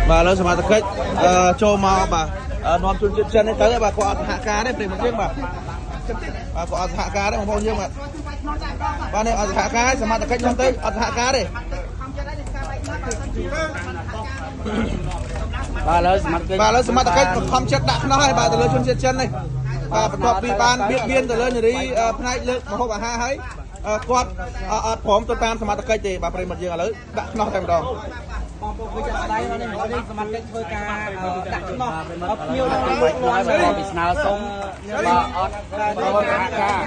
បាទឥឡូវសមត្ថកិច្ចអឺចូលមកបាទអឺនាំជនជាតិចិននេះទៅបាទគាត់អត់សហការទេប្រិមត្តយើងបាទបាទគាត់អត់សហការទេបងប្អូនយើងបាទបាទនេះអត់សហការសមត្ថកិច្ចនាំទៅអត់សហការទេ បាទឥឡូវសមត្ថកិច្ច បាទឥឡូវសមត្ថកិច្ចបង្ខំចិត្តដាក់ខ្នោះហើយបាទទៅលើជនជាតិចិននេះបាទបន្ទាប់ពីបានបៀតបៀនទៅលើនារីអឺផ្នែកលើកម្ហូបអាហារហើយអឺគាត់អត់ព្រមទៅតាមសមត្ថកិច្ចទេបាទប្រិមត្តយើងឥឡូវដាក់ខ្នោះតែម្ដង បងប្អូនគឺចាក់ស្ដែងនេះនេះសមត្ថកិច្ចធ្វើការដាក់ខ្នោះភ្ញៀវនឹងលូកលាន់ពីស្នើសុំបាទអត់ព្រមសហការ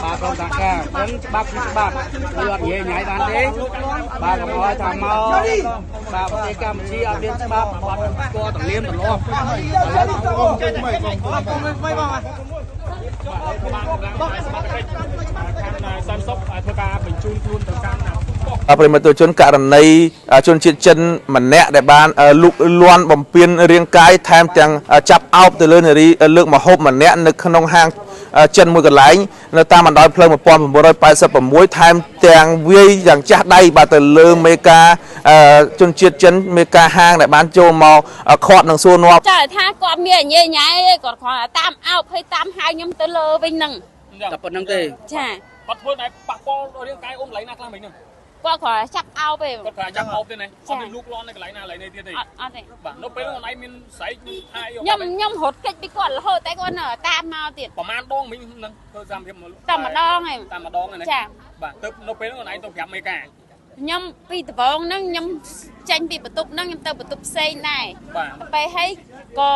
បាទព្រមសហការអញ្ចឹងច្បាប់គឺច្បាប់គឺអត់និយាយញ៉ៃបានទេបាទកុំឲ្យថាមកបាទប្រទេសកម្ពុជាអត់មានច្បាប់អត់ស្គាល់ទលៀមទម្លាប់ សែនសុកធ្វើការបញ្ជូនខ្លួនទៅកាន់ ប្រិមត្តជនករណីជនជាតិចិនម្នាក់ដែលបានលុកលាន់បំពេញរាងកាយថែមទាំងចាប់អោបទៅលើនារីលើកម្ហូបម្នាក់នៅក្នុងហាងចិនមួយកន្លែងនៅតាមបណ្ដោយផ្លូវ1986ថែមទាំងវាយយ៉ាងចាស់ដៃបាទទៅលើមេការជនជាតិចិនមេការហាងដែលបានចូលមកខាត់នឹងសួរនាំ ចាថាគាត់មានញ៉ៃញ៉ៃគាត់គ្រាន់តែតាមអោបហើយតាមហៅខ្ញុំទៅលើវិញហ្នឹង តែប៉ុណ្្នឹងទេ ចា គាត់ធ្វើតែប៉ះពាល់ដល់រាងកាយអូនកន្លែងណាខ្លះមិញហ្នឹង គាត់គ្រាន់តែចាប់អោបទេ គាត់ប្រើចាប់អោបទេណាអត់មានលូកលាន់នៅកន្លែងណាកន្លែងនេះទៀតទេ អត់អត់ទេ បាទនៅពេលហ្នឹងអូនឯងមានស្រែកមានថាអី ខ្ញុំរត់គេចពីគាត់រហូតតែគាត់នៅតាមមកទៀត ប្រហែលដងមិញហ្នឹងធ្វើតាមភាពមក តែម្ដងឯង តាមម្ដងហ្នឹងណា ចា បាទទៅនៅពេលហ្នឹងអូនឯងទៅប្រាប់មេការ ខ្ញុំពីដបងហ្នឹងខ្ញុំចេញពីបន្ទប់ហ្នឹងខ្ញុំទៅបន្ទប់ផ្សេងដែរ បាទ ទៅពេលហើយក៏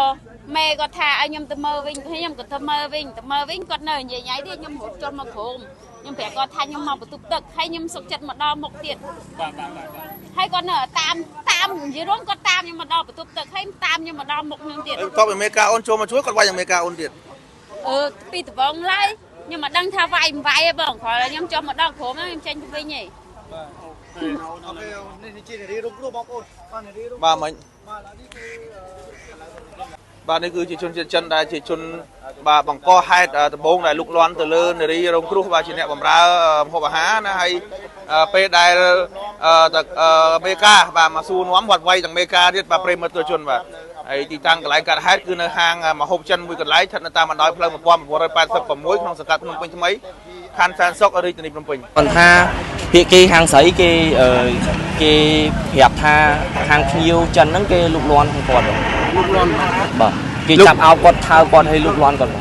មេគាត់ថាឲ្យខ្ញុំទៅមើលវិញហើយខ្ញុំក៏ទៅមើលវិញទៅមើលវិញគាត់នៅញ៉ៃញ៉ៃទៀតខ្ញុំរត់ចុះមកក្រោមខ្ញុំប្រាប់គាត់ថាខ្ញុំមកបន្ទប់ទឹកហើយខ្ញុំសុកចិត្តមកដល់មុខទៀត បាទបាទបាទបាទ ហើយគាត់នៅតាមតាមនិយាយរួមគាត់តាមខ្ញុំមកដល់បន្ទប់ទឹកហើយតាមខ្ញុំមកដល់មុខខ្ញុំទៀត បន្ទាប់ពីមេការអូនចូលមកជួយគាត់វាយយ៉ាងមេការអូនទៀត អឺពីដបងឡើយខ្ញុំមិនដឹងថាវាយមិនវាយទេបងគ្រាន់តែខ្ញុំចុះមកដល់ក្រុមហ្នឹងខ្ញុំចេញទៅវិញឯង នេះជានារីរូបនោះបងប្អូនបាទនារីរូប បាទមិញ បាទនេះគឺ បាទនេះគឺជាជនជាតិចិនដែលជាជនបាទបង្កហេតុដំបូងដែលលុកលាន់ទៅលើនារីរងគ្រោះបាទជាអ្នកបម្រើម្ហូបអាហារណាហើយពេលដែលមេការបាទមកសួរនាំវត្តវាយទាំងមេការទៀតបាទប្រិមត្តជនបាទហើយទីតាំងកន្លែងកាត់ហេតុគឺនៅហាងម្ហូបចិនមួយកន្លែងស្ថិតនៅតាមបណ្ដោយផ្លូវ1986ក្នុងសង្កាត់ភ្នំពេញថ្មីខណ្ឌសែនសុខរាជធានីភ្នំពេញ គាត់ថាភាគីខាងស្រីគេគេប្រាប់ថាខាងភ្ញៀវចិនហ្នឹងគេលូកលាន់ខាងគាត់ លូកលាន់ បាទគេចាប់អោបគាត់ថើគាត់ឲ្យលូកលាន់គាត់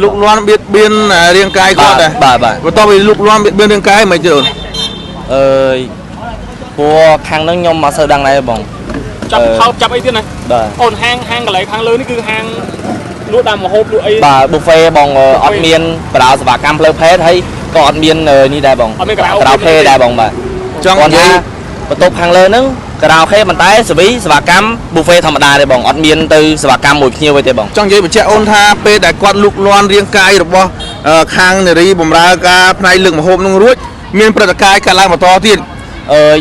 លុកលាន់បៀតបៀនរាងកាយគាត់ដែរ បាទបាទ បន្ទាប់ពីលុកលាន់បៀតបៀនរាងកាយមិនទេអូន អើយព្រោះខាងហ្នឹងខ្ញុំអត់សូវដឹងដែរបង ចាប់ថោបចាប់អីទៀតណា បាទ អូនហាងហាងកន្លែងខាងលើនេះគឺហាងលក់តាមម្ហូបលក់អី បាទប៊ូហ្វេបងអត់មានបដាសេវាកម្មផ្លូវភេទហើយក៏អត់មាននេះដែរបង អត់មានការ៉ា ការ៉ាអូខេដែរបងបាទ ចង់និយាយ បន្ទប់ខាងលើហ្នឹងការ៉ាអូខេប៉ុន្តែសេវីសេវាកម្មប៊ូហ្វេធម្មតាទេបងអត់មានទៅសេវាកម្មមួយភ្ញៀវទេបង ចង់និយាយបញ្ជាក់អូនថាពេលដែលគាត់លុកលាន់រាងកាយរបស់ខាងនារីបម្រើការផ្នែកលើកម្ហូបនឹងរួចមានព្រឹត្តិការណ៍កើតឡើងបន្តទៀត អើយ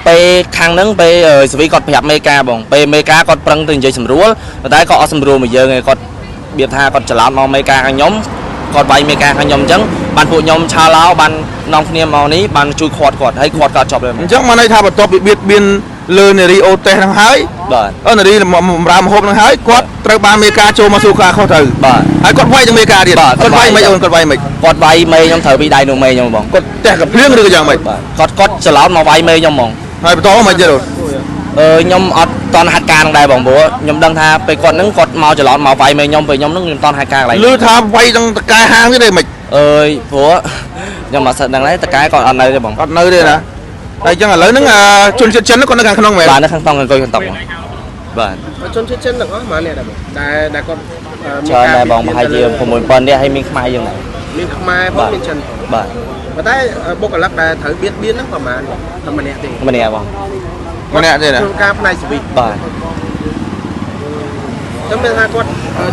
ពេលខាងហ្នឹងពេលសេវីគាត់ប្រាប់មេការបងពេលមេការគាត់ប្រឹងទៅនិយាយសម្រួលប៉ុន្តែគាត់អត់សម្រួលមកយើងឯងគាត់របៀបថាគាត់ច្រឡំមកមេការខាងខ្ញុំគាត់វាយមេការខាងខ្ញុំអញ្ចឹងបានពួកខ្ញុំឆាឡោបាននាំគ្នាមកនេះបានជួយខាត់គាត់ហើយខាត់គាត់ចប់เลย អញ្ចឹងមកន័យថាបន្ទាប់ពីបៀតបៀនលើនារីអូតេសហ្នឹងហើយ បាទ អឺនារីបម្រើម្ហូបហ្នឹងហើយគាត់ត្រូវបានមេការចូលមកសួរការខុសត្រូវ បាទ ហើយគាត់វាយទាំងមេការទៀត បាទ គាត់វាយមិនអូនគាត់វាយមិន គាត់វាយមេខ្ញុំត្រូវពីដៃនោះមេខ្ញុំបង គាត់ទះកភ្លៀងឬក៏យ៉ាងម៉េច បាទគាត់គាត់ច្រឡំមកវាយមេខ្ញុំហ្មង ហើយបន្តមកទៀតអូន អឺខ្ញុំអត់តន់ហាត់ការនឹងដែរបងព្រោះខ្ញុំដឹងថាពេលគាត់ហ្នឹងគាត់មកច្រឡំមកវាយមេខ្ញុំពេលខ្ញុំហ្នឹងខ្ញុំតន់ហាត់ការកន្លែង ឮថាវាយទាំងតកែហាងទៀតទេមិន អើយព្រោះខ្ញុំអត់សូវដឹងដែរតកែគាត់អត់នៅទេបង អត់នៅទេណាហើយអញ្ចឹងឥឡូវហ្នឹងជនជាតិចិនគាត់នៅខាងក្នុងមែន បាទនៅខាងក្នុងអង្គុយខាងតុបងបាទ ជនជាតិចិនទាំងអស់ហ្មងនេះដែរបងដែលដែលគាត់ ច្រើនដែរបងប្រហែលជា6000នាក់ហើយមានខ្មែរយើងដែរ មានខ្មែរផងមានចិនផង បាទ ប៉ុន្តែបុគ្គលិកដែលត្រូវបៀតបៀនហ្នឹងប្រហែលតែម្នាក់ទេ ម្នាក់បង ម្នាក់ទេណា ក្នុងការផ្នែកសេវី បាទ ចឹងមានថាគាត់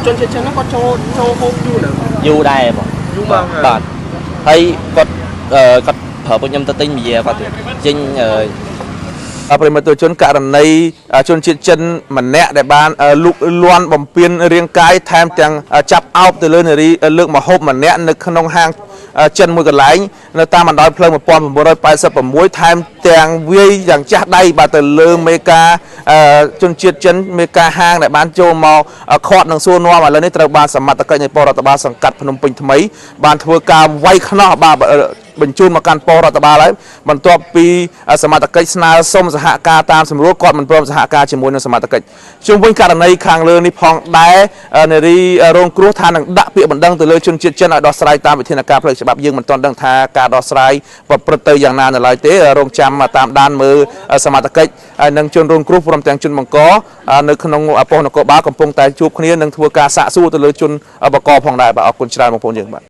ជនជាតិចិនហ្នឹងគាត់ចូលចូលហូបយូរនៅ យូរដែរបង យូរមកហើយ បាទហើយគាត់គាត់ប្រើពួកខ្ញុំទៅទិញបៀគាត់ទៀតចេញអឺ ប្រិមត្តជនករណីជនជាតិចិនម្នាក់ដែលបានលុកលាន់បំពេញរាងកាយថែមទាំងចាប់អោបទៅលើនារីលើកម្ហូបម្នាក់នៅក្នុងហាង ចិនមួយកន្លែងនៅតាមបណ្ដោយផ្លូវ1986ថែមទាំងវាយយ៉ាងចាស់ដៃបាទទៅលើមេការជនជាតិចិនមេការហាងដែលបានចូលមកខាត់និងសួរនាំឥឡូវនេះត្រូវបានសមត្ថកិច្ចនៃប៉ុស្តិ៍រដ្ឋបាលសង្កាត់ភ្នំពេញថ្មីបានធ្វើការវាយខ្នោះបាទបញ្ជូនមកកាន់ប៉ុស្តិ៍រដ្ឋបាលហើយបន្ទាប់ពីសមត្ថកិច្ចស្នើសុំសហការតាមសម្រួលគាត់មិនព្រមសហការជាមួយនឹងសមត្ថកិច្ចជុំវិញករណីខាងលើនេះផងដែរនារីរងគ្រោះថានឹងដាក់ពាក្យបណ្ដឹងទៅលើជនជាតិចិនឲ្យដោះស្រាយតាមវិធានការផ្លូវច្បាប់យើងមិនទាន់ដឹងថាការដោះស្រាយប្រព្រឹត្តទៅយ៉ាងណានៅឡើយទេរងចាំតាមដានមើលសមត្ថកិច្ចនិងជនរងគ្រោះព្រមទាំងជនបង្កនៅក្នុងប៉ុស្តិ៍នគរបាលកំពុងតែជួបគ្នានិងធ្វើការសាកសួរទៅលើជនបង្កផងដែរបាទអរគុណច្រើនបងប្អូនយើងបាទ។